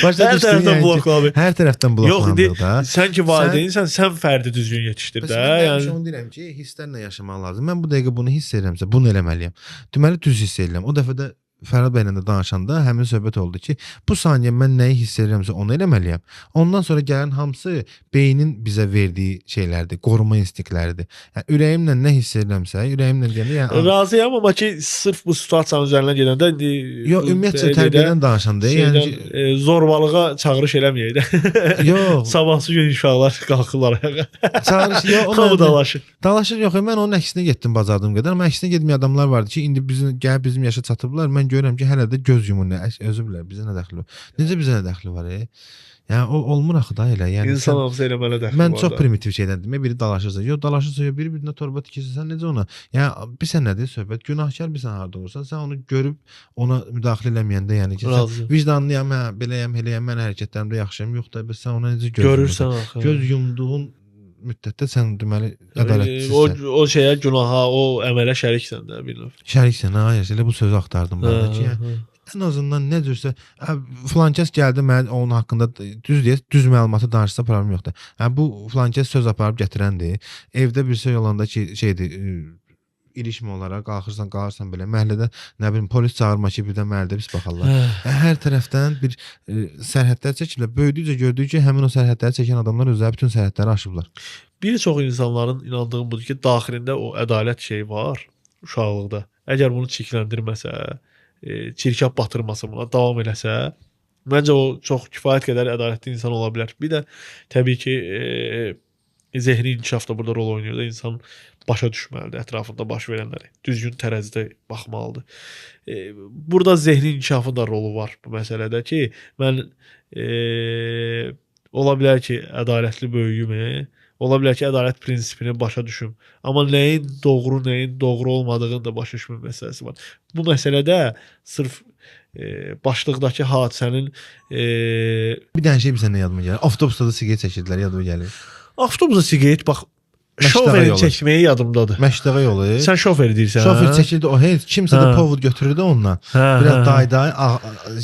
Başa hər tərəfdən yəni, bloklandı. Hər tərəfdən bloklandıq da. Sən ki valideynsən, sən fərdi düzgün yetişdir də. Mən həmişə onu deyirəm ki, hisslərlə yaşamaq lazım. Mən bu dəqiqə bunu hiss edirəmsə, bunu eləməliyəm. Deməli düz hiss edirəm. O dəfə də Fərhad bəylə də danışanda həmin söhbət oldu ki, bu saniyə mən nəyi hiss edirəmsə onu eləməliyəm. Ondan sonra gələn hamısı beynin bizə verdiyi şeylərdir, qoruma instinktləridir. Yəni ürəyimlə nə hiss edirəmsə, ürəyimlə deyəndə yəni razıyam, amma ki sırf bu situasiyanın üzərindən gedəndə indi yox, ümumiyyətcə tərbiyədən danışanda, yəni ki, zorbalığa çağırış eləməyək də. Yox. Sabahsı gün uşaqlar qalxırlar ayağa. Çağırış yox, hamı dalaşır. Dalaşır yox, mən onun əksinə getdim bacardığım qədər, amma əksinə getməyən adamlar vardı ki, indi bizim gəlib bizim yaşa çatıblar. Mən görürəm ki, hələ də göz yumur, nə, özü bilər, bizə nə dəxli var? Necə bizə nə dəxli var? Yəni o olmur axı da elə. Yəni insan hamısı elə mənə dəxli var. Mən çox primitiv şeydən demək, biri dalaşırsa, yox dalaşırsa, yox biri birinə torba tikirsə, sən necə ona? Yəni bilsən nədir söhbət? Günahkar bilsən harda olursan, sən onu görüb ona müdaxilə eləməyəndə, yəni ki, sən vicdanlıyam, hə, beləyəm, eləyəm, mən hərəkətlərimdə yaxşıyam, yox da bəs sən ona necə göz görürsən axı? Göz yumduğun müddətdə sən deməli ədalətsizsən. O şeyə, günaha, o əmələ şəriksən də bir növ. Şəriksən, ha, elə bu sözü axtardım mən də ki, yəni ən azından nə cürsə filan kəs gəldi mənə onun haqqında düz deyək, düz məlumatı danışsa problem yoxdur. Hə, bu filan kəs söz aparıb gətirəndir. Evdə bir şey olanda ki, şeydir, ilişmə olaraq qalxırsan, qalırsan belə məhəllədə nə bilim polis çağırma ki, birdən məhəllədə pis baxarlar. Hər tərəfdən bir sərhədlər çəkiblər. Böyüdükcə gördük ki, həmin o sərhədləri çəkən adamlar özləri bütün sərhədləri aşıblar. Bir çox insanların inandığım budur ki, daxilində o ədalət şeyi var uşaqlıqda. Əgər bunu çirkləndirməsə, çirkab batırmasa buna, davam eləsə, məncə o çox kifayət qədər ədalətli insan ola bilər. Bir də təbii ki, zehni inkişaf da burada rol oynayır da, insan başa düşməlidir ətrafında baş verənləri. Düzgün tərəzidə baxmalıdır. Burada zehni inkişafın da rolu var bu məsələdə ki, mən ola bilər ki, ədalətli böyüyüm, ola bilər ki, ədalət prinsipini başa düşüm. Amma nəyin doğru, nəyin doğru olmadığını da başa düşmə məsələsi var. Bu məsələdə sırf başlıqdakı hadisənin... Bir dənə şey bir sənə yadıma gəlir. Avtobusda da siqaret çəkirdilər, yadıma gəlir. Avtobusda siqaret, bax, şoferin çəkməyi yadımdadır. Məştəğə yolu. Sən şoferi deyirsən. Şofer çəkirdi o heç. Kimsə də povud götürürdü ondan. Biraz day-day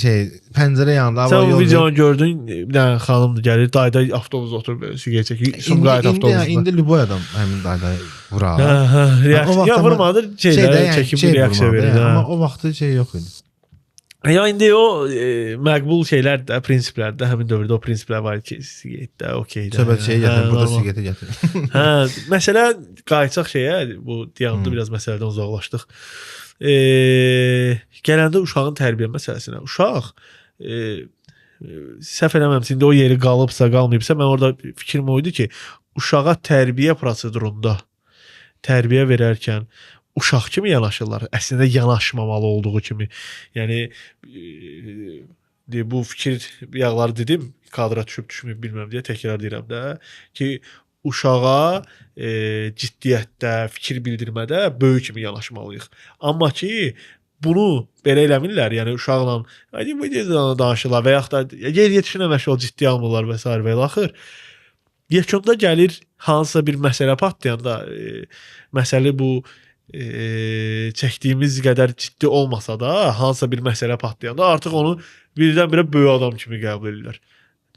şey pəncərə yanında. Sən o videonu gördün, bir dənə xanım gəlir, day-day avtobusda oturub siqaret çəkir. Sumqayıt avtobusunda. İndi lüboy adam həmin day-day vurar. Ya vurmadı, şeydə çəkib bir reaksiya verir. Amma o vaxtı şey yox idi. Ya indi o məqbul şeylər də, prinsiplər də, həmin dövrdə o prinsiplər var ki, siqaret də, okey də. Söhbət şeyə gətir, burada siqaretə gətir. Hə, məsələ qayıtsaq şeyə, bu dayandı, biraz məsələdən uzaqlaşdıq. Gələndə uşağın tərbiyə məsələsinə. Uşaq, səhv eləməmsə, indi o yeri qalıbsa, qalmayıbsa, mən orada fikrim o idi ki, uşağa tərbiyə prosedurunda tərbiyə verərkən uşaq kimi yanaşırlar. Əslində yanaşmamalı olduğu kimi. Yəni Bu fikir yağları dedim, kadra düşüb düşməyib bilmirəm deyə təkrar deyirəm də ki, uşağa ciddiyyətdə, fikir bildirmədə böyük kimi yanaşmalıyıq. Amma ki, bunu belə eləmirlər, yəni uşaqla danışırlar və yaxud da yer yetişinə məşğul ciddi almırlar və sair və ilaxır. Yekunda gəlir hansısa bir məsələ patlayanda, məsələ bu çəkdiyimiz qədər ciddi olmasa da, hansısa bir məsələ patlayanda artıq onu birdən-birə böyük adam kimi qəbul edirlər.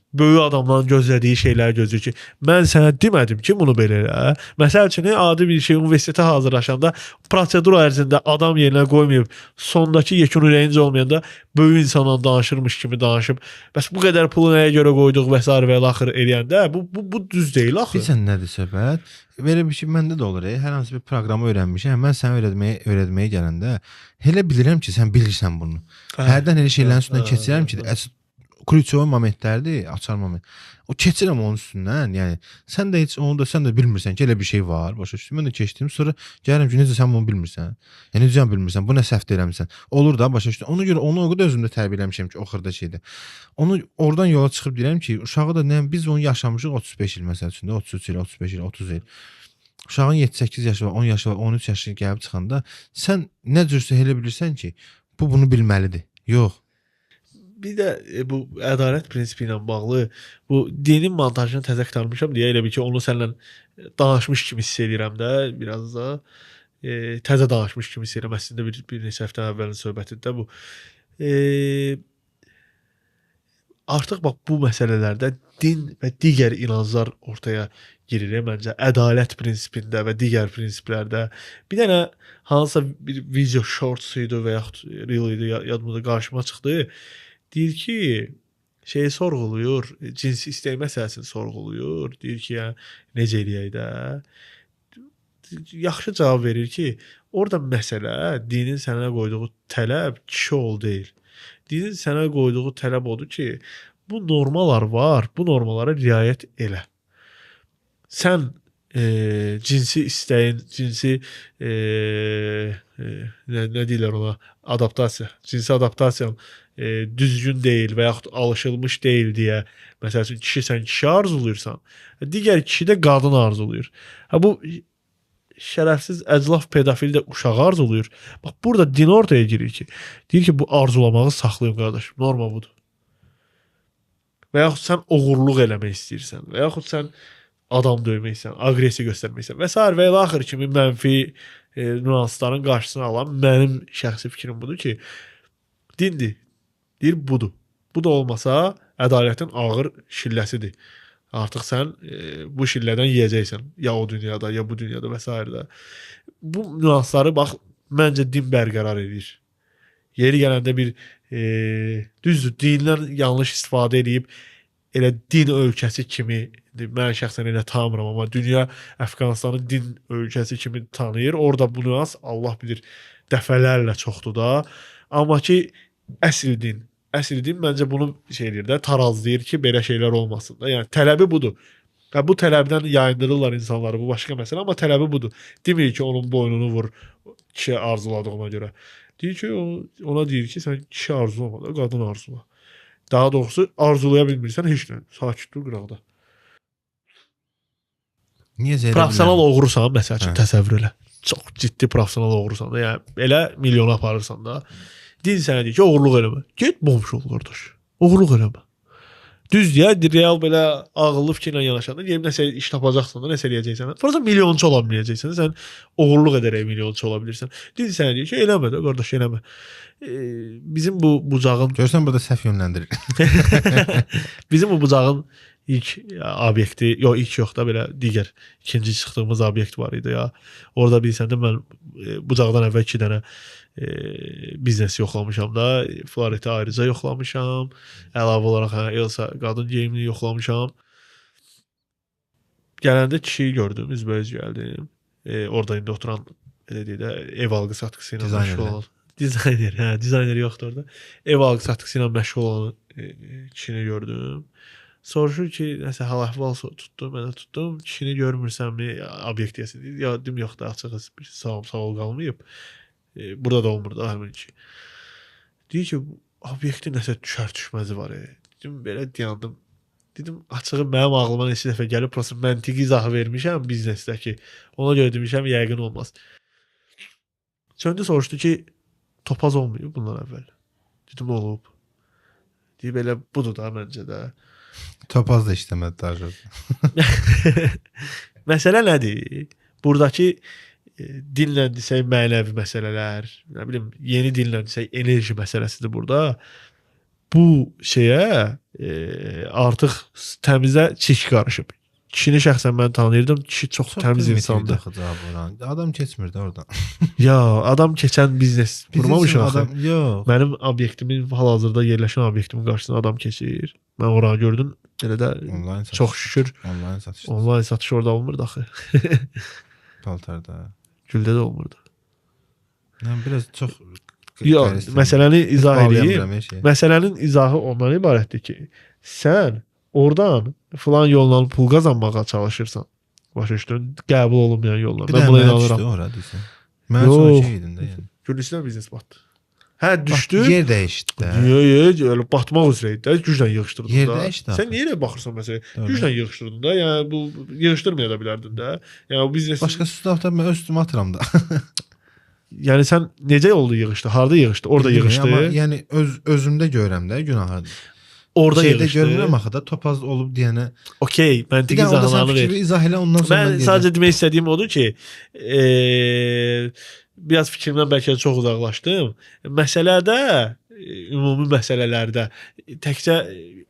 Böyük adamların gözlədiyi şeyləri gözləyir ki, mən sənə demədim ki, bunu belə elə. Məsəl üçün, adi bir şey, universitetə hazırlaşanda prosedura ərzində adam yerinə qoymayıb, sondakı yekun ürəyincə olmayanda böyük insanla danışırmış kimi danışıb, bəs bu qədər pulu nəyə görə qoyduq və sair və ilaxır eləyəndə, bu düz deyil axı. Bilirsən nədir söhbət? Belə bir şey məndə də olur. Hər hansı bir proqramı öyrənmişəm. Mən sənə öyrətməyə gələndə elə bilirəm ki, sən bilirsən bunu. Hərdən elə şeylərin üstündən keçirəm ki, əsl klüçoy momentlərdir, açar moment. O keçirəm onun üstündən, yəni sən də heç onu da sən də bilmirsən ki, elə bir şey var, başa düşdün? Mən də keçdim, sonra gəlirəm ki, necə sən bunu bilmirsən? Yəni necə bilmirsən? Bu nə səhv eləmisən? Olur da, başa düşdün? Ona görə onu o qədər özümdə tərbiyə eləmişəm ki, o xırda şeydə. Onu oradan yola çıxıb deyirəm ki, uşağı da nə biz onu yaşamışıq 35 il məsəl üçün də, 33 il, 35 il, 30 il. Uşağın 7-8 yaşı var, 10 yaşı var, 13 yaşı gəlib çıxanda sən nə cürsə elə bilirsən ki, bu bunu bilməlidir. Yox. Bir də bu ədalət prinsipi ilə bağlı bu dinin montajını təzə qurtarmışam deyə elə bil ki, onu səninlə danışmış kimi hiss edirəm də biraz da. Təzə danışmış kimi hiss edirəm. Əslində bir neçə həftə əvvəlin söhbətidir də bu. Artıq bax bu məsələlərdə din və digər inanclar ortaya girir məncə. Ədalət prinsipində və digər prinsiplərdə. Bir dənə hansısa bir video shorts idi və yaxud reel idi, yadımda qarşıma çıxdı. Deyir ki, şeyi sorğuluyur, cinsi istək məsələsini sorğuluyur. Deyir ki, yəni, necə eləyək də? Yaxşı cavab verir ki, orada məsələ dinin sənə qoyduğu tələb kişi ol deyil. Dinin sənə qoyduğu tələb odur ki, bu normalar var, bu normalara riayət elə. Sən cinsi istəyin, cinsi nə deyirlər ona, adaptasiya, cinsi adaptasiyan düzgün deyil və yaxud alışılmış deyil deyə, məsəl üçün, kişi sən kişi arzuluyursan, digər kişi də qadın arzulayır. Hə, bu şərəfsiz əclaf pedofil də uşağı arzulayır. Bax, burada din ortaya girir ki, deyir ki, bu arzulamağı saxlayın qardaş, norma budur. Və yaxud sən oğurluq eləmək istəyirsən və yaxud sən adam döymək istəyirsən, aqressiya göstərmək istəyirsən və sair və ilaxır kimi mənfi nüansların qarşısını alan mənim şəxsi fikrim budur ki, dindir. Deyir, budur. Bu da olmasa ədalətin ağır şilləsidir. Artıq sən bu şillədən yeyəcəksən. Ya o dünyada, ya bu dünyada və s. də. Bu nüansları bax, məncə din bərqərar edir. Yeri gələndə bir düzdür, dindən yanlış istifadə edib elə din ölkəsi kimi, mən şəxsən elə tanımıram, amma dünya Əfqanistanı din ölkəsi kimi tanıyır. Orada bu nüans Allah bilir dəfələrlə çoxdur da. Amma ki, əsl din məncə bunu şey eləyir də, tarazlayır ki, belə şeylər olmasın da. Yəni tələbi budur. Və bu tələbdən yayındırırlar insanları, bu başqa məsələ, amma tələbi budur. Demir ki, onun boynunu vur kişi arzuladığına görə. Deyir ki, ona deyir ki, sən kişi arzulama da, qadın arzula. Daha doğrusu arzulaya bilmirsən heç nə. Sakit dur qıraqda. Niyə professional oğrusan, məsəl üçün, təsəvvür elə. Çox ciddi professional oğrusan da, yəni elə milyonu aparırsan da. Din sənə deyir ki, oğurluq eləmə. Get bomş ol qardaş. Oğurluq eləmə. Düz deyə, real belə ağıllı fikirlə yanaşanda, gedib nəsə iş tapacaqsan da, nəsə eləyəcəksən. Prosta milyonçu ola bilməyəcəksən. Sən oğurluq edərək milyonçu ola bilirsən. Din sənə deyir ki, eləmə də qardaş, eləmə. Bizim bu bucağın... Görsən burada səhv yönləndirir. Bizim bu bucağın ilk obyekti, yox ilk yox da belə digər ikinci çıxdığımız obyekt var idi ya. Orada bilirsən də mən bucaqdan əvvəl 2 dənə biznes yoxlamışam da, Florida ayrıca yoxlamışam. Əlavə olaraq Elsa qadın geyimini yoxlamışam. Gələndə kişiyi gördüm, üzbəüz gəldim. Orada indi oturan, belə deyək də, ev alqı-satqısı ilə məşğul olan. Dizayner, hə, dizayner yoxdur orada. Ev alqı-satqısı ilə məşğul olan kişini gördüm. Soruşur ki, nəsə hal-əhval tutdu, mənə tutdum. Kişini görmürsənmi obyekt deyəsin. Ya dedim, yox da, açıq sağ ol qalmayıb. Burada da olmur da həmin ki. Deyir ki, Obyektin nəsə düşər düşməzi var. Dedim belə dayandım. Dedim açığı mənim ağlıma neçə dəfə gəlib, prosta məntiqi izahı vermişəm biznesdəki. Ona görə demişəm yəqin olmaz. Söndü soruşdu ki, Topaz olmayıb bundan əvvəl. Dedim olub. Deyib elə budur da məncə də. Topaz da işləmədi daha. Məsələ nədir? Buradakı dinlə desək mənəvi məsələlər, nə bilim, yeni dillə desək enerji məsələsidir burada. Bu şeyə artıq təmizə çirk qarışıb. Kişini şəxsən mən tanıyırdım. Kişi çox təmiz insandır. Adam keçmirdi oradan. Ya, adam keçən biznes qurmamışam axı. Adam yox. Mənim obyektimin hal-hazırda yerləşən obyektimin qarşısına adam keçir. Mən oranı gördüm. Elə də Onlayn satış. çox şükür Onlayn satış. onlayn satış orada olmurdu axı. Paltarda. Güldə də olmurdu. Nə biraz çox. Yox, məsələni izah edeyim. Şey. Məsələnin izahı ondan ibarətdir ki, sən oradan filan yolla pul qazanmağa çalışırsan. Başa düşdün? Qəbul olunmayan yolla. Bir Mən dənə buna mənə inanıram. düşdü ora deyirsən. Mən sonra Yox. şey idim də yəni. Gülüsünə biznes batdı. Hə, düşdü. Yer dəyişdi də. Yox, yox, elə batmaq üzrə idi də, güclə yığışdırdın Yer da. dəyişdi Sən axı. niyə elə baxırsan məsələyə? Doğru. Güclə yığışdırdın da. Yəni bu yığışdırmaya da bilərdin də. Yəni o biznes Başqa üstü mən öz üstümə atıram da. Yəni sən necə oldu yığışdı? Harda yığışdı? Orada Bilmirəm, yığışdı. Amma yəni özümdə görürəm də günahı. Orada Şeydə yığışdı. görmürəm axı da Topaz olub deyənə. Okey, Bir məntiqi dənə onda sən izahlarını ver. fikri izah elə ondan sonra Mən mən sadəcə demək istədiyim odur ki, biraz fikrimdən bəlkə də çox uzaqlaşdım. Məsələdə, ümumi məsələlərdə təkcə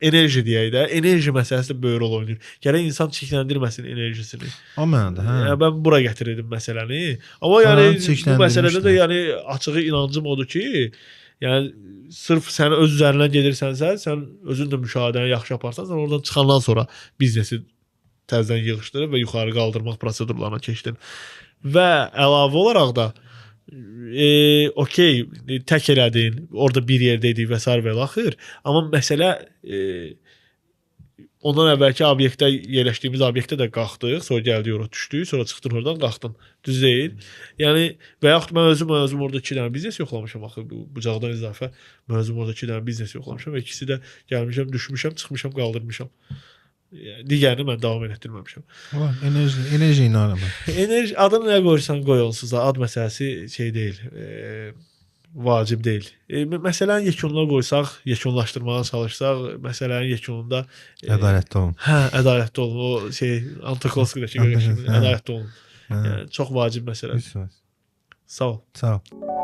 enerji deyək də, enerji məsələsi də böyük rol oynayır. Gərək insan çirkləndirməsin enerjisini. O mənada, hə. Yəni mən bura gətirirdim məsələni. Amma yəni bu məsələdə də çirkləndirmişlər. yəni açığı inancım odur ki, yəni sırf sən öz üzərindən gedirsənsə, sən özün də müşahidəni yaxşı aparsan, sən oradan çıxandan sonra biznesi təzədən yığışdırıb və yuxarı qaldırmaq prosedurlarına keçdin. Və əlavə olaraq da okey, tək elədin, orada bir yerdə idik və sair və ilaxır. Amma məsələ ondan əvvəlki obyektdə yerləşdiyimiz obyektdə də qalxdıq, sonra gəldik ora düşdük, sonra çıxdın oradan qalxdın. Düz deyil. Yəni və yaxud mən özüm orada 2 dənə biznes yoxlamışam axı bu bucaqdan izafə. Mən özüm orada 2 dənə biznes yoxlamışam və ikisi də gəlmişəm, düşmüşəm, çıxmışam, qaldırmışam. Yəni, digərini mən davam elətdirməmişəm. Var, enerji inanıram. Enerji adını nə qoyursan qoy onsuz da ad məsələsi şey deyil. Vacib deyil. Məsələni yekununa qoysaq, yekunlaşdırmağa çalışsaq, məsələnin yekununda Ədalətli olun. Hə, ədalətli olun. O şey Antokolskidəki kimi Hə. ədalətli olun. Hə. Yəni çox vacib məsələdir. 100%. Sağ ol. Sağ ol.